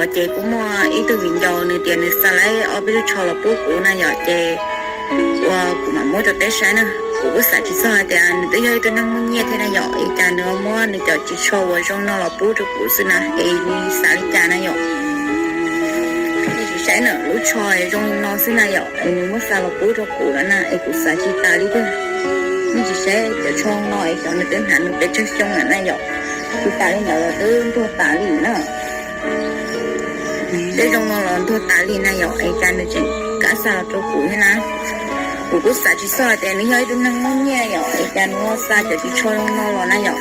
Ces kuj muaj ib tug viv ncaus nws tias nws xa lawm ob peb lub tsho los pub kuv na yom, ces ua kuv mam muab rau peb saib na. Kuv kuj xav tsis txog hais tias nws twb yog ib tug neeg muaj nyiaj thiab na yom, es cas nws muab nws cov ris tsho uas zoo no los pub rau kuv xwb na, es nws xav li cas na yom. Tsis saib na, lub tsho zoo li no xwb na yom, es nws muab xa los pub rau kuv lawm na, es kuv xav tsis tas li tiag. Nej tsis saib cov tsho no es xyov nws twb hnav nws pes tsawg xyoo lawm na yom. Tsis tas li ntawd los twb ntuag tas li na. Tej zoo no los ntuag tas li na yom, es cas nws tseem kam xa los rau kuv thiab na. Kuv kuj xav tsis txog tias nws yog ib tug neeg muaj nyiaj yom, es cas nws ho xa cov ris tsho zoo no los na yom.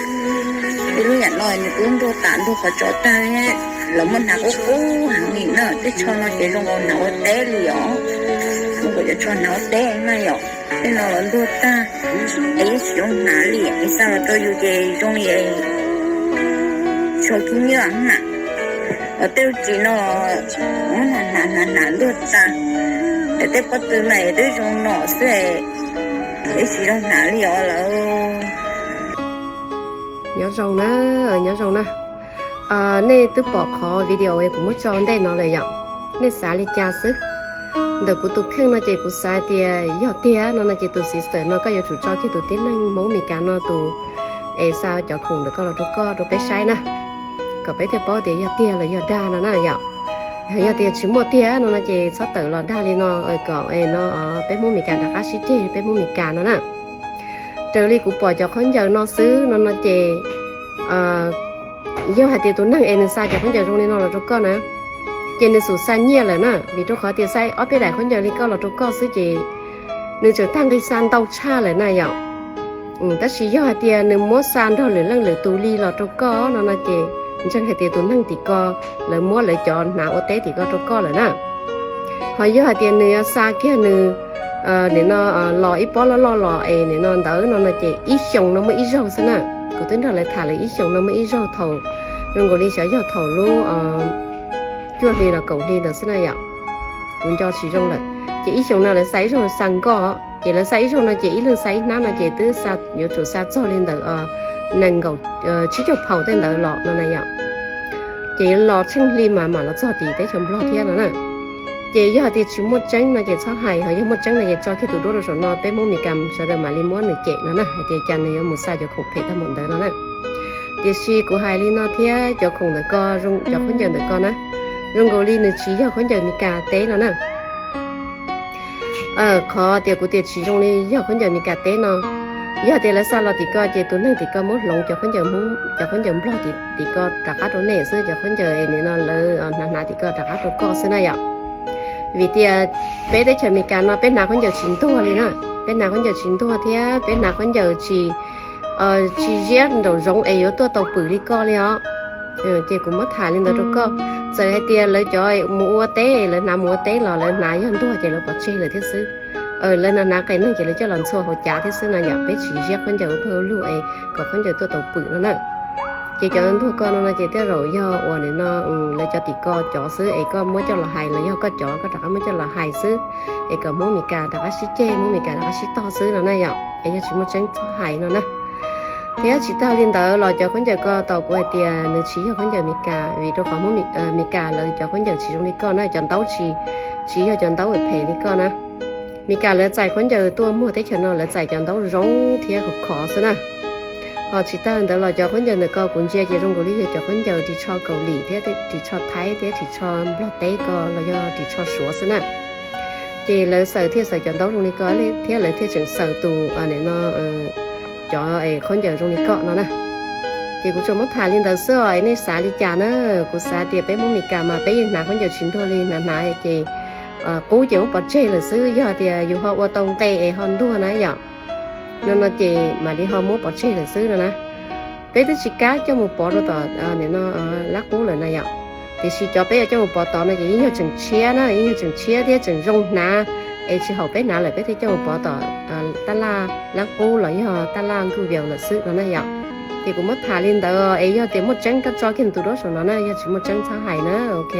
Tej lub yam no nws twb ntuag tas ntuag qhov tso tag, lawv muab hnav qub qub heev li na. Tej tsho no ces zoo nkaus hnav ua teb li os, zoo nkaus cov tsho hnav ua teb na yom. Tej no los ntuag tag, es yeej tsis zoo hnav li, es xa los rau yus ces zoo li tsho khib nyiab na. Os, tej ris no muab hnav hnav hnav hnav ntuag tas, es tej pob tw mas twb zoo no xwb, es tsis zoo hnav li os lawm. Nyob zoo na, nyob zoo na. Nej twb pom qhov video kuv muab tso ntej no lawm yom, nej xav li cas xwb? Ntawm kuv tus kheej no ces kuv xav tias yog tiag no no ces tus sister no koj yuav tsum tso kiag tus tib neeg Hmoob Mes Kas no tus es xa cov khoom ntawm koj los rau koj rau peb saib na, kom peb thiaj paub tias yog tiag los yog dag no na yom. Yog tias tsis muaj tiag no no ces txhob tawm los dag li no, kom no peb Hmoob Mes Kas rov qab sib ceg peb Hmoob Mes Kas no na. Raws li kuv pom cov khaub ncaws no xwb no no ces yog hais tias tus neeg es nws xa cov khaub ncaws zoo li no los rau koj na, ces nws xum xa nyiaj lawm na, vim rau qhov tias xa ob peb daim khaub ncaws li koj los rau koj xwb ces nws tseem tag nqi xa ntau tshaj lawm na yom. Tab sis yog hais tias nws muab xa nrog lwm leej lwm tus li los rau koj no no ces ntseeg hais tias tus neeg tim ko lawv muab lawv cov hnav ua teb tim ko rau koj lawm na. Ho yog hais tias nws yuav xa kiag nws nim no los ib pob loj loj los es nim no ntawd no no ces ib xyoos no muaj ib zaug xwb na. Kuv twb nrog lawv tham lawm, ib xyoos no muaj ib zaug thaum zoo nkaus li xyov yog thaum lub cuaj hli los kaum hli ntawd xwb na yom. Kuv nco tsis zoo lawm, ces ib xyoos no lawv xa ib zaug xa nkoj, ces lawv xa ib zaug no ces ib leeg xa ib hnab no ces twb yuav tsum xa txog li ntawm nees nkaum tsib caug phaum tej ntawd los no na yom. Ces yuav los tsheej hli mas mam los txog tim teb chaws Nplog thiab no na. Ces yog hais tias tsis muaj tseeb no ces txhob hais, ho yog muaj tseeb no ces tso kiag tus duab rau saum no, peb Hmoob Mes Kas sawv daws mam li muab nws cem no na, hais tias cas nws yuav mus xa cov khoom phem tag npaum ntawd no na. Tiam sis kuv hais li no thiab, cov khoom ntawm ko, cov khaub ncaws ntawm ko na, zoo nkaus li nws tsis yog khaub ncaws Mes Kas teb no na. Qhov tias kuv tias tsis zoo li yog khaub ncaws Mes Kas teb no, yog tias lawv xa los tim ko ces tus neeg tim ko muab hloov cov khaub ncaws, cov khaub ncaws Nplog tim ko rov qab rau nej xwb, cov khaub ncaws nim no lawv hnav hnav tim ko rov qab rau koj xwb na yom. Vim tias peb teb chaws Amelikas no peb hnav khaub ncaws tsis ntuag li na, peb hnav khaub ncaws tsis ntuag thiab peb hnav khaub ncaws tsis, tsis ziab nraum zoov es yuav tuaj tau pwm li koj li os. Ces kuv muab tham li ntawd rau koj, txawm hais tias lawv cov mus ua teb, lawv hnav mus ua teb los lawv hnav yog ntuag ces lawv pov tseg lawm thiab xwb. Lawv hnav hnav qee neeg ces lawv coj los ntxhua hauv cav thiab xwb no yom, peb tsis ziab khaub ncaws ua pawg ua lug es kom khaub ncaws tuaj tau pwm no na. Ces cov ntuag ko no no ces tej zaum yog uas nim no lawv cov tim ko cov xwb es koj muab coj los hais los yog koj cov koj rov qab muab coj los hais xwb, es kom Hmoob Amelikas rov qab sib ceg, Hmoob Amelikas rov qab sib tog xwb no na yom, es yog tsis muaj tseeb txhob hais no na. Thiab tsis tag li ntawd los cov khaub ncaws ko tau kuv hais tias nws tsis yog khaub ncaws Amelikas, vim rau qhov Hmoob Amelikas lawv cov khaub ncaws tsis zoo li koj na, cov ntaub tsis, tsis yog cov ntaub phem li koj na. Amelikas lawv txais khaub ncaws tuaj muag teb chaws no lawv txais cov ntaub zoo thiab khov khov xwb na. Ho tsis tag li ntawd los cov khaub ncaws ntawm ko kuv ntsia ces zoo nkaus li yog cov khaub ncaws ris tsho Kaus Lim thiab ris tsho Thaib thiab ris tsho Nplog teb ko los yog ris tsho Suav xwb na. Ces lawv xaws thiaj xaws cov ntaub zoo li ko thiab lawv thiaj tseem xaws tus no cov khaub ncaws zoo li koj no na. Ces kuv tsuas muab tham li ntawd xwb os, nej xav li cas na? Kuv xav tias peb Hmoob Amelikas mas peb yeej hnav khaub ncaws tsis ntuag li, hnav hnav ces qub ces muab pov tseg lawm xwb. Yog tias yus ho ua tau nqe es ho ntuag na yom, no no ces mam li ho muab pov tseg lawm xwb no na. Peb twb tsis kam coj mus pov rau tom lab qub lawm na yom. Tiam sis cov peb yuav coj mus pov tod no ces yeej yog tseem tshiab na, yeej yog tseem tshiab thiab tseem zoo hnav, es tsis haum peb hnav lawm peb thiaj coj mus pov tom taj laj lab qub los yog taj laj nkuj vias lawm xwb no na yom. Ces kuv muab tham li ntawd es yog tias muaj tseeb koj tso kiag tus duab saum no na, yog tsis muaj tseeb txhob hais na, ok.